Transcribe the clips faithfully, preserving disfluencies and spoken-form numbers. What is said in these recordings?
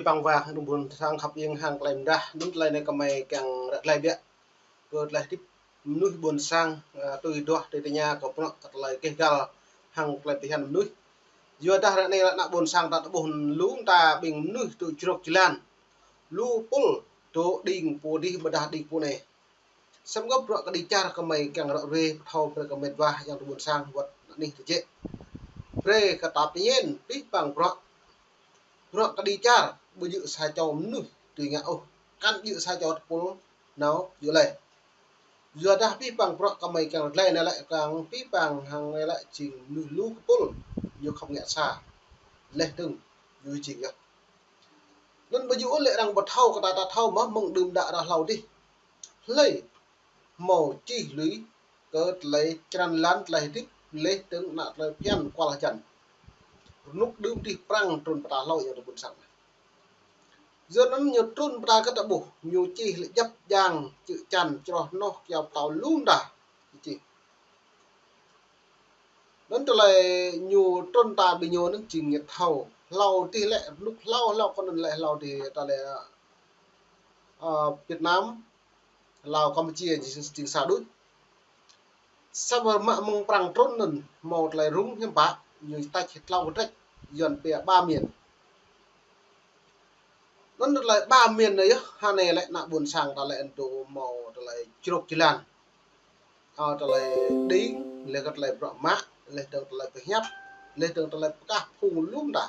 Păng wa hăng ƀôn sang khăp iêng hăng tơlơi mơdah, anŭn tơlơi anai kơmơi kiăng ră tơlơi biă. Kơ tơlơi hơdip mơnuih ƀôn sang, ơ, tui duah tui tơña kơ bruă kơ tơlơi keh găl hăng tơlơi pơhiăp mơnuih. Yua dah ră anai lĕ ană ƀôn sang ta tơƀuh lu mơta ƀing mơnuih tŭ jrôk jơlan. Lu pul tŭ đing pô adih ƀôdah đing pô anai. Samơ̆ kơ bruă kơđi čar kơmơi kiăng ră ruai pơthâo brơi kơ met wa ayŏng adơi ƀôn sang wơ̆t ană anih tơjĕ. Brơi kơ ta pơñen abih bang bruă. Bruă kơđi čar ƀu djơ̆ sa čô mơnuih tui ngă ôh. Kăn djơ̆ sa čô tơpul nao djơ̆ lơi. Yua dah abih bang bruă kơmơi kiăng ră tơlơi anai lĕ kiăng abih bang hăng anai lĕ jing mơnuih lu kơpul, ñu khŏm ngă sa. Leh dơ̆ng ñu jing yơh. Anŭn ƀu djơ̆ ôh lĕ arăng ƀu thâo kơ ta, ta thâo mơ̆ mơ̆ng đưm đă ră hlâo adih. Hlơi hmâo čih lui kơ tơlơi črăn lan tơlơi hơdip leh dơ̆ng ană tơlơi phiăn kual hơjăn. Rơnŭk đưm adih prăng trŭn pơta hlâo ayŏng adơi ƀôn sang. Yua anŭn ñu trŭn pơta kơ ta ƀuh, ñu čih lĕ djăp djang, čư̆ čan, čroh noh, kiao pơtâo lu mơta. Čih. Anŭn tơlơi ñu trŭn ta ƀing ñu anŭn jing ñu thâo. Hlâo adih lĕ, rơnŭk hlâo, hlâo kơ anŭn lĕ hlâo adih ta lĕ, ơ, Việt Nam, Lào, Campuchia, jing, jing sa đôč. Samơ̆ mă mơ̆ng prăng trŭn anŭn, hmâo tơlơi rŭng hiam pă, ñu tač hĭ tlâo kơtrĕč, Yuăn pia ba miền. Anŭn tơlơi ba miền anai yơh, hơnai lĕ ană ƀôn sang ta lĕ anŭn tŭ hmâo tơlơi jrôk jơlan. Ơ, tơlơi đing, leh kơ tơlơi bruă mă, leh dơ̆ng tơlơi pơhiăp, leh dơ̆ng tơlơi pơkah phung lu mơta.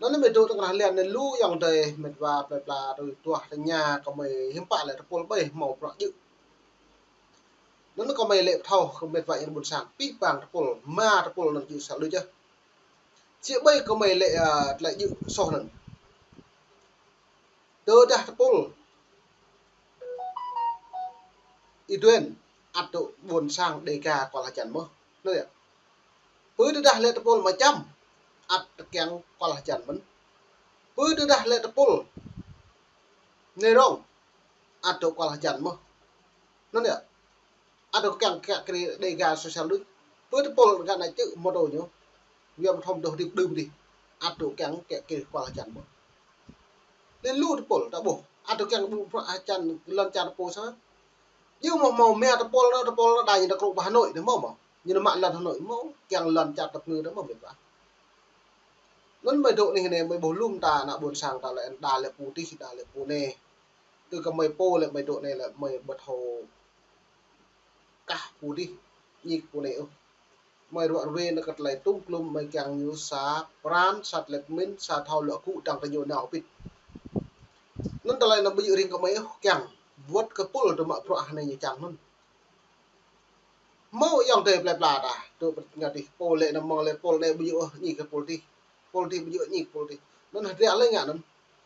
Anŭn met wa tơnah lian anai lu ayŏng adơi met wa plơi pla tui duah tơña kơmơi hiam pă lĕ tơpul ƀai hmâo bruă djơ̆. Anŭn kơmơi lĕ pơthâo kơ met wa ayŏng ƀôn sang abih bang tơpul, mă tơpul anŭn djơ̆ sa lu jơh. Sĭ ƀai kơmơi lĕ, ơ, tơlơi djơ̆ soh anŭn. Tơdah tơpul Y-Duen ăt dŏ ƀôn sang Đêga kual hơjăn mơ̆n. Anŭn yơh. Pơ tơdah lĕ tơpul Mơčăm ăt tơkeng kual hơjăn mơ̆n. Pơ tơdah lĕ tơpul Nê Rông ăt dŏ kual hơjăn mơ̆n. Anŭn yơh. Ăt dŏ kiăng kiăng kri Đêga social đôč. Pơ tơpul gah anai čư̆ mơtô ñu. Yua mơ̆ thom dŏ hơdip đưm adih. Ăt dŏ kiăng kiăng kri kual hơjăn mơ̆n. Lĕ lu tơpul ta ƀuh. Ăt dŏ kiăng ƀu bruă hơjăn lŏn čar pô sa. Yua mơ̆ hmâo mia tơpul anŭn, tơpul anŭn đa ñu dŏ krŭ pơ Hà Nội anai hmâo mơ̆. Ñu nao mă lŏn Hà Nội hmâo, kiăng lŏn čar tơpơngư anŭn hmâo met wa. Anŭn mơi dŏ anih anai mơi ƀuh lu mơta ană ƀôn sang ta lĕ đa lĕ pô adih, đa lĕ pô anai. Tui kơmơi pô lĕ mơi dŏ anai lĕ mơi ƀu thâo kah pô adih, ñik pô anai ôh. Mơi ruă ruê anŭn kơ tơlơi tŭm klŭm mơi kiăng ñu sa pran, sa tơlơi pơmĭn, sa thâo luă gŭ dăng tơ ñu nao pĭt. Anŭn tơlơi anŭn ƀu djơ̆ rĭng kơmơi ôh kiăng wơ̆t kơ pul tŭ mă bruă hơnai ñu čang anŭn. Hmâo ayŏng adơi plơi pla ta, tŭ pơngăt adih pô lĕ anŭn mơ̆ng lĕ pul anai ƀu djơ̆ ôh ñik kơ pul adih. Pul adih ƀu djơ̆ ñik pul adih. Anŭn hơdră lĕ ngă anŭn.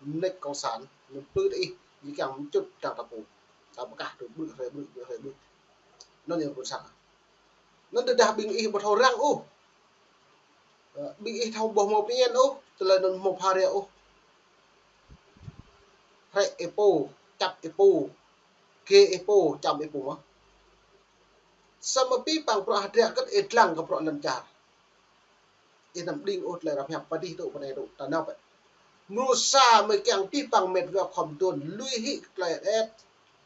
Mơneč kông sản, anŭn pơ̆t ih, ñu kiăng mơčŭt dăng ta pô. Ta pơkah tŭ ƀrư̆ hrơi ƀrư̆, ƀrư̆ hrơi ƀrư̆. Anŭn yơh ƀôn sang. Anŭn tơdah ƀing ih ƀu thâo răng ôh. Ơ, ƀing ih thâo ƀu hmâo pơñen ôh, tơlơi anŭn hmâo pha ria ôh. Hrĕ ih pô, čăp ih pô, kê ih pô, čăm ih pô mơ̆n. Samơ̆ abih bang bruă hơdră kơ ih dlăng kơ bruă lŏn čar. Ih anăm đing ôh tơlơi răm hiăp pơ adih tŭ pơ anai tŭ ta nao pơ. Mrô sa mơi kiăng abih bang met wa khŏm dŏ lui hĭ tơlơi et,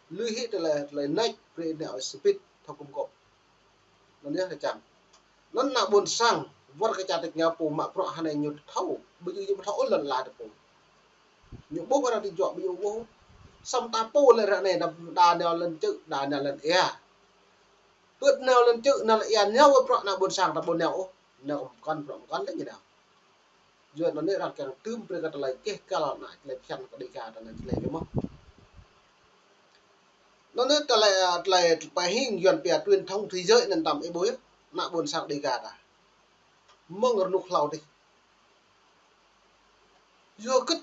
lui hĭ tơlơi, tơlơi nač, brơi nao ơi sơbĭt, thâo gum gôp. Anŭn yơh kơ čang. Anŭn ană ƀôn sang, wơ̆t kơ čar tač ngă pô mă bruă hơnai ñu thâo, ƀu djơ̆ ñu ƀu thâo ôh lŏn ala ta pô. Ñu ƀuh arăng tơjuă ƀu djơ̆ ƀuh. Samơ̆ ta pô lĕ ră anai đa nao lŏn čư̆, đa nao lŏn ia. Pơ̆t nao lŏn čư̆, nao lŏn ia, nao wơ̆t bruă ană ƀôn sang ta ƀu nao ôh. Nao kơ mơkŏn, bruă mơkŏn lĕ ñu nao. Yua anŭn anai arăng kiăng tŭm brơi kơ tơlơi keh găl ană tơlơi phiăn kơ Đêga ta anŭn tơlơi kơ mơ̆n. Anŭn anai tơlơi, tơlơi pơhing Yuăn pia truyền thông thế giới anŭn tăm ih ƀuh yơh, ană ƀôn sang Đêga ta. Mơ̆ng rơnŭk hlâo adih. Yua kơ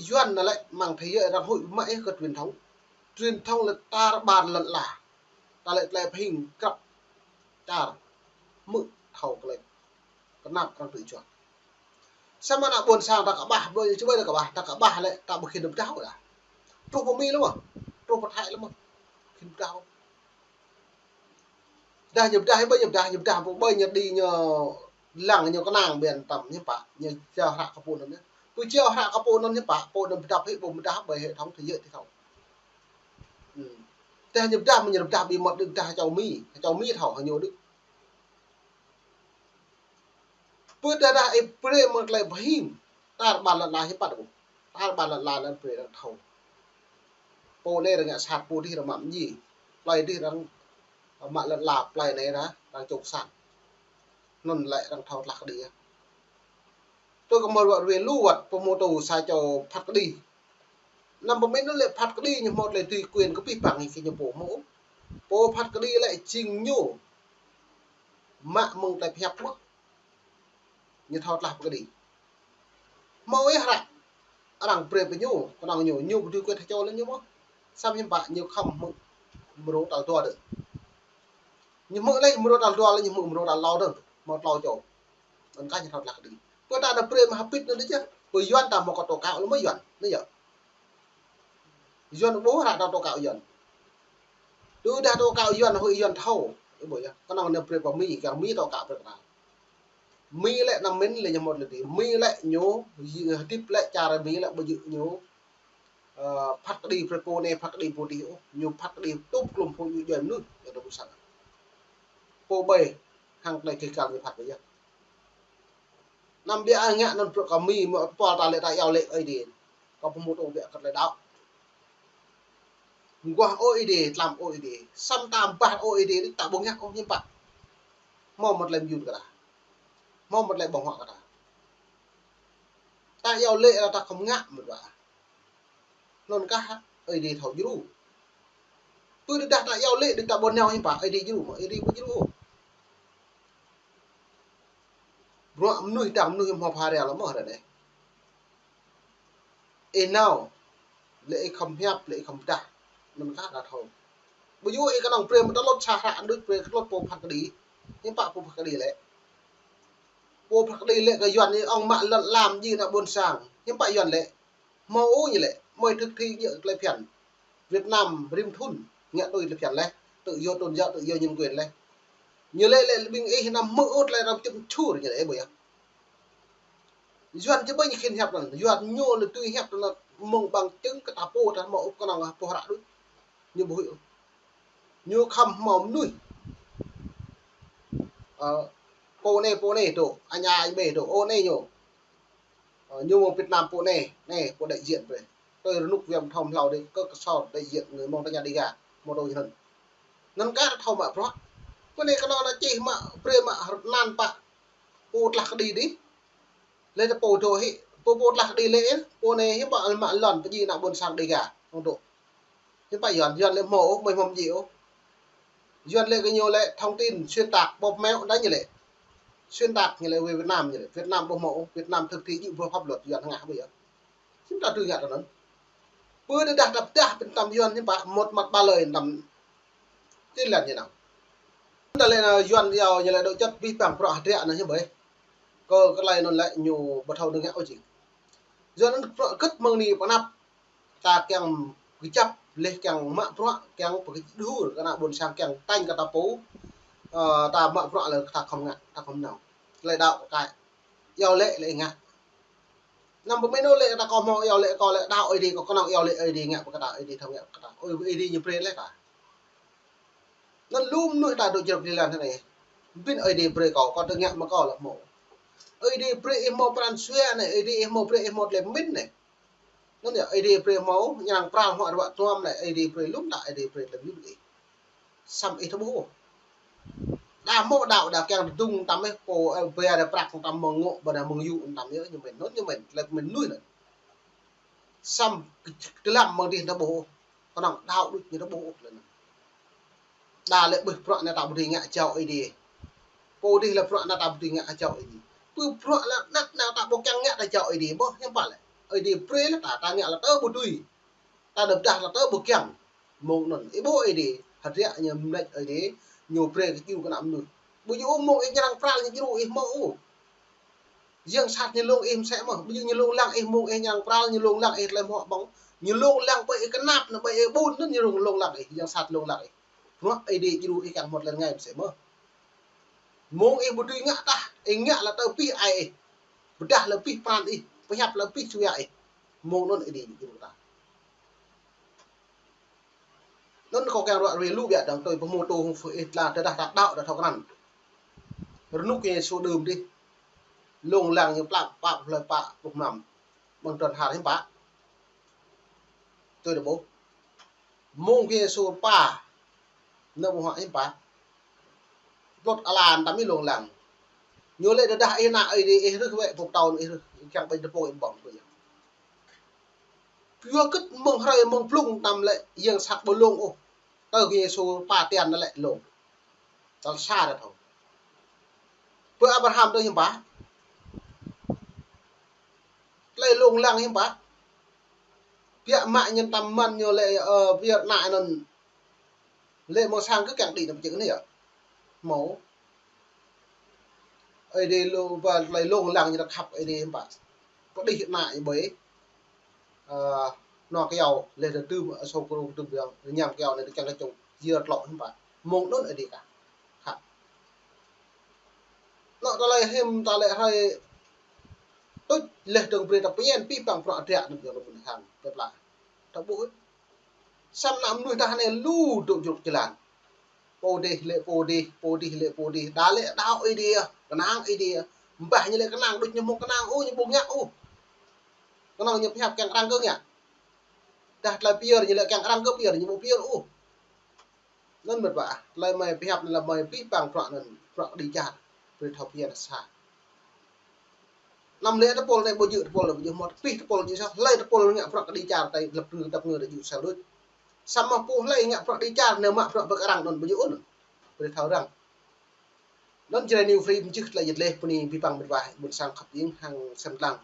Yuăn anŭn lĕ mơ̆ng thế giới arăng huĭ mă ih kơ truyền thông. Truyền thông lĕ tar ƀar lŏn ala. Ta lĕ tơlơi pơhing krăp čar. Hmư̆ thâo kơ lĕ kơnap arăng tui juă. Samơ̆ ană ƀôn sang ta kơƀah, ƀơi čư̆ ƀơi ta kơƀah, ta kơƀah lĕ ta ƀu khĭn pơdah ôh đa. Truh pơ Mi lĕ mơ̆n, truh pơ Thái lĕ mơ̆n. Khĭn pơdah ôh. Dah ñu pơdah, ƀơi ñu pơdah, ñu pơdah, ƀơi ñu đĭ ñu lăng ñu kơnang ƀiă tăm ñu pă, ñu jao hră kơ pô anŭn yơh. Pơjao hră kơ pô anŭn ñu pă, pô anŭn pơdăp hĭ, ƀu pơdah ƀơi hệ thống thế giới thì thâo. Ư. Tơdah ñu pơdah, mơ̆ ñu pơdah ƀing mơ̆t đưm, pơdah čô Mi, čô Mi thâo, hăng ñu đưm. Pơdah dah ih brơi mơ̆ng tơlơi pơhing, tar ƀar lŏn la hiư̆m pă ƀu. Tar ƀar lŏn la lĕ brơi arăng thâo. Pô anai arăng ngă sat, pô dih arăng mă mơñi. Plơi dih arăng mă lŏn la, plơi anai arăng, arăng čŏk sang. Anŭn lĕ arăng thâo tlah kơđi yơh. Tui kơ mơ̆ ruă ruai lu wơ̆t pơhmutu sa čô phat kơđi. Anăm pơmĭn lu lĕ phat kơđi ñu hmâo tơlơi tui quyền kơ pih păng hĭ kơ ñu pô hmâo. Pô phat kơđi lĕ jing ñu mă mơ̆ng tơlơi pơhiăp mơ̆. Ñu thâo tlah pơ kơđi. Hmâo ih hră. Arăng brơi pơ ñu, kơnơ̆ng ñu, ñu ƀu tui quyền hơčô lĕ ñu mơ̆. Samơ̆ hiư̆m pă ñu khŏm hmư̆ mrô tal dua dơ̆ng. Ñu hmư̆ lĕ mrô tal dua lĕ ñu hmư̆ mrô tal klâo dơ̆ng. Hmâo klâo čô. Anŭn kah ñu thâo tlah kơđi. Pơ ta ană brơi mă hơbĭt anŭn đôč yơh. Pơ Yuan ta hmâo kơ tố cáo lĕ mơ̆ Yuan. Anai yơh. Yuan ƀu hră ta tố cáo Yuan. Tơdah tố cáo Yuan hơi Yuan thâo. Ih ƀuh yơh. Kơnơ̆ng ană brơi pơ Mi, kiăng Mi tố cáo brơi kơ ta. Mi lĕ anăm mĭn lĕ ñu hmâo tơlơi tui. Mi lĕ ñu, hơdip lĕ čar Mi lĕ ƀu djơ̆ ñu. Ơ, phat kơđi brơi pô anai, phat kơđi pô dih ôh. Ñu phat kơđi tŭm klum phung ñu djuai mơnuih, yua tơ ƀu sat. Pô ƀai, hăng tơlơi kih kal ñu phat ƀai yơh. Anăm biă ngă anŭn bruă kơ Mi, mơ̆ pol ta lĕ ta iâu laĭ Ơi Adai. Kơ pơhmutu biă kơ tơlơi đaŏ. Mơguah Ơi Adai, tlam Ơi Adai. Samơ̆ ta ƀah Ơi Adai, ta ƀu ngă ôh hiư̆m pă. Hmâo mơ̆ tơlơi mơyun kơ ta. Hmâo mơ̆ tơlơi ƀơ̆ng huă kơ ta. Ta iâu laĭ ta khŏm ngă mơ̆ ƀă. Anŭn kah Ơi Adai thâo djru. Pơdah ta iâu laĭ đĭ ta ƀu nao hiư̆m pă, Ơi Adai djru mơ̆, Ơi Adai ƀu djru. Bruă mơnuih, tơdang mơnuih hmâo phara lĕ mơ̆ ră anai. Ih nao, lĕ ih khŏm hiăp, lĕ ih khŏm pơdah. Anŭn kah ta thâo. Ƀu djơ̆ ih kơnơ̆ng brơi mơ̆ tơlơi sa hră đôč brơi kơ tơlơi pô phat kơđi. Hiư̆m pă pô phat kơđi lĕ. Pô phat kơđi lĕ kơ Yuan ih ŏng mă lŏn la mơñi ană ƀôn sang. Hiư̆m pă Yuan lĕ. Hmâo ôh ñu lĕ, mơi thực thi ñu tơlơi phiăn. Việt Nam rĭm thŭn, ngă tui tơlơi phiăn leh, tự do tôn giáo, tự do nhân quyền leh. Ñu lĕ lĕ ƀing ih anăm hmư̆ ôh tơlơi arăng čŭp čur ñu lĕ, ih ƀuh yơh. Yuan či ƀơi ñu khĭn hiăp anŭn, Yuan ñu lĕ tui hiăp anŭn mơ̆ng bằng chứng kơ ta pô ta hmâo ôh kơnơ̆ng pô hră đôč. Ñu ƀu huĭ ôh. Ñu khŏm hmâo mơnuih. Ơ, pô anai, pô anai dŏ, aña añ ƀe dŏ, ơ anai ñu. Ơ, ñu mơ̆ng Việt Nam pô anai, anai pô đại diện brơi. Tui rơnŭk viêm thông hlâo đĭ, kơ kơsor đại diện người Mông ta ña Đêga, mơ̆ tui anŭn. Anŭn kah ta thâo mă bruă. Pô anai kơnơ̆ng ană čih mă, brơi mă, nan pă. Pô tlah kơđi đĭ. Lĕ ta pô dŏ hĭ, pô, pô tlah kơđi lĕ, pô anai hiư̆m pă mă lŏn pơjing ană ƀôn sang Đêga, hăng dŏ. Hiư̆m pă Yuan, Yuan lĕ hmâo ôh, mơi hmâo mơñi ôh. Yuan lĕ kơ ñu lĕ thông tin xuyên tạc bóp méo anŭn ñu lĕ. Xuyên tạc ñu lĕ về Việt Nam ñu lĕ. Việt Nam ƀu hmâo ôh, Việt Nam thực thi djơ̆ bruă pháp luật Yuan hơngah ƀu yơh. Hiư̆m ta tui ngă tui anŭn. Pơdah ta pơdah pơtăm Yuan hiư̆m pă một mặt ba lời tăm tin lành ñu nao. Ta lĕ anŭn Yuan yua ñu lĕ dŏ čăt pih păng bruă hơdră anŭn hiư̆m ƀơi. Kơ tơlơi anŭn lĕ ñu ƀu thâo ngă ôh jing. Yuan anŭn bruă kơ̆t mơ̆ng anai pơ anăp. Ta kiăng kơjăp, leh kiăng mă bruă, kiăng pơkơjăp đuh, kơ ană ƀôn sang kiăng tañ kơ ta pô, ơ, ta mă bruă lĕ ta khŏm ngă, ta khŏm nao. Tơlơi đaŏ kơ ta, iâu laĭ lĕ ngă. Anăm pơmĭn ôh lĕ ta kơ hmâo iâu laĭ kơ lĕ đaŏ Ơi Adai, kơ kơnơ̆ng iâu laĭ Ơi Adai ngă pơ kơ ta, Ơi Adai thâo ngă pơ kơ ta. Ơi, Ơi Adai ñu brơi leh ta. Anŭn lu mơnuih ta dŏ jrŏk jơlan hơnai. Pơmĭn Ơi Adai brơi kâo, kâo tơngă mă kâo lă hmâo. Ơi Adai brơi ih hmâo pran jua anai, Ơi Adai ih hmâo brơi ih hmâo tơlơi pơmĭn anai. Anŭn yơh, Ơi Adai brơi hmâo, ñu arăng pral hmâo ruă tuam anai, Ơi Adai brơi lŏm ta, Ơi Adai brơi tơlơi pơmĭn ih. Samơ̆ ih tơƀuh. Đa hmâo đaŏ, đa kiăng tơdŭng tăm ih, pô, ơ, ƀơi ada prăk tăm mơ̆ng ngŏ, ƀơi ada mơ̆ng yŭ tăm yơh, ñu mĭn, anŭn ñu mĭn, tơlơi pơmĭn mơnuih anŭn. Samơ̆ kơ-, kơlam mơ̆ng dih tơƀuh. Kơnơ̆ng đaŏ đôč ñu tơƀuh lĕ anŭn. Đa lĕ ƀuh bruă anai ta ƀu dưi ngă jao Ơi Adai. Pô dih lĕ bruă anai ta ƀu dưi ngă jao Ơi Adai. Pơ bruă lĕ anăp anai ta ƀu kiăng ngă ta jao Ơi Adai ƀôh, hiư̆m pă lĕ. Ơi Adai brơi lĕ ta, ta ngă lĕ tơ ƀu dưi. Ta đơ̆p dah lĕ tơ ƀu kiăng. Mơ̆ng anŭn. Ih ƀuh Ơi Adai, hơdră ñu mơneč Ơi Adai, ñu brơi kơ yu kơ ană mơnuih. Ƀu djơ̆ mơ̆ng ih ñu arăng pral ñu djru ih hmâo ôh. Yang sat ñu lông ih mơsĕ mơ̆. Ƀu djơ̆ ñu lông lăng ih mơ̆ng ih ñu arăng pral, ñu lông lăng ih tơlơi hmâo ƀơ̆ng. Ñu lông lăng ƀơi ih kơnap anai, ƀơi ih ƀun anŭn ñu lông, lông lăng ih. Yang sat lông lăng ih. Bruă Ơi Adai djru ih kiăng hmâo tơlơi rơngai mơsĕ mơ̆. Mơ̆ng ih ƀu dưi ngă tah, ih ngă lĕ tơ pih ai ih. Pơdah lĕ pih pran ih. Pơhiăp lĕ pih čuya ih. Mơ̆ng anŭn ih dĭ jing ta. Anŭn kâo kiăng ruă rui lu biă dơ̆ng tui pơhmutu hung pơih tla tơdah ta đaŏ ta thâo krăn. Rơnŭk Yêsu đưm dih. Lông lăng ñu plăp pă plơi pă pluh mlam. Ƀơ̆ng trơn har hiư̆m pă. Tui đa ƀuh. Mơ̆ng Yêsu rơpa. Nao ƀơ̆ng huă hiư̆m pă. Plŏt ala tam ih lông lăng. Ñu lĕ tơdah ih ană Ơi Adai ih rưh wĕ pơtâo ih rưh. Kiăng ƀing tơpô ih ƀơ̆ng tui yơh. Yua kơ mơ̆ng hrơi mơ̆ng blung tam lĕ yang sat ƀu lông ôh. Tơ kơ Yêsu rơpa tian lĕ lông. Tal sa rơthâo. Pơ Abraham tơ hiư̆m pă. Tơlơi lông lăng hiư̆m pă. Biă mă ñen tam mơ̆n ñu lĕ, ơ, pơyơr ană anŭn. Lĕ mơ̆ng sang kơ kiăng đĭ nao pơjing anai yơh. Mơ̆. Ơi Adai lu ba tơlơi lông lăng ñu ta khăp Ơi Adai hiư̆m pă. Pơđih ană ih ƀơi. Ơ, nao kơyâo lĕ tơdưm, ơ, sông kơrung tơdưm biang, ñam kơyâo anai tơkiăng kơčŭng, yơr tlŏ hiư̆m pă. Mơ̆ng anŭn Ơi Adai kah. Khăp. Nao tơlơi hiư̆m ta lĕ hrơi tuč lĕ dơ̆ng brơi ta pơñen pih păng prăk adră anŭn yơh lu mơ̆n hăng. Pơplah. Ta ƀuh. Samơ̆ ană mơnuih ta anai lu dŏ jrŭk jơlan. Pô dih lĕ pô dih, pô dih lĕ pô dih. Đa lĕ đaŏ Ơi Adai, kơnang Ơi Adai. Mbah ñu lĕ kơnang, đôč ñu mơ̆ng kơnang ôh, ñu ƀu ngă ôh. Kơnang ñu pơhiăp kiăng arăng kơ ngă. Dah tơlơi pơyơr ñu lĕ kiăng arăng kơ pơyơr, ñu ƀu pơyơr ôh. Anŭn mơ̆n ƀă, tơlơi mơi pơhiăp anŭn lĕ mơi pih păng prăk anŭn, prăk kơđi čar, brơi thâo phiăn sa. Anăm lĕ tơpul anai ƀu djơ̆ tơpul ƀu djơ̆ mơ̆t, pih tơpul djơ̆ sa, hlơi tơpul ngă prăk kơđi čar, tơlơi lăp rư tăp ngơ djơ̆ sa đôč. Samơ̆ pô hlơi ngă prăk kơđi čar, nao mă prăk pơ arăng anŭn ƀu djơ̆ ôh anŭn. Brơi thâo arăng. Anŭn Jrai New Free mơčih tơlơi jơt leh pơ anai pih păng mĕt wa ƀôn sang khăp ing hăng sem lăng.